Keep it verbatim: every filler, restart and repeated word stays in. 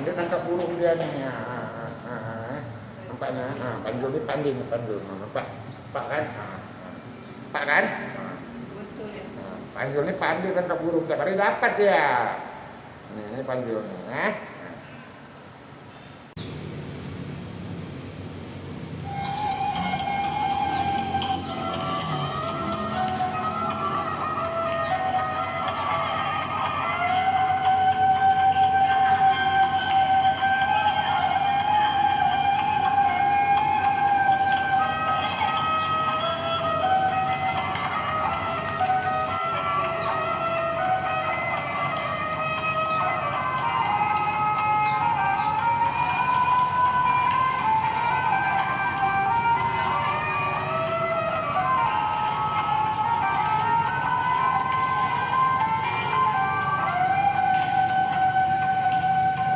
Dia tangkap burung dia ni. Ha, ha, ha, ha. Nampak ni? Ha, Panjul ni pandai ni, Panjul. Ha, nampak? Nampak kan? Ha, ha. Nampak kan? Ha. Ha, Panjul ni pandai tangkap burung. Tiap hari dapat dia. Ni, ni Panjul ni, eh.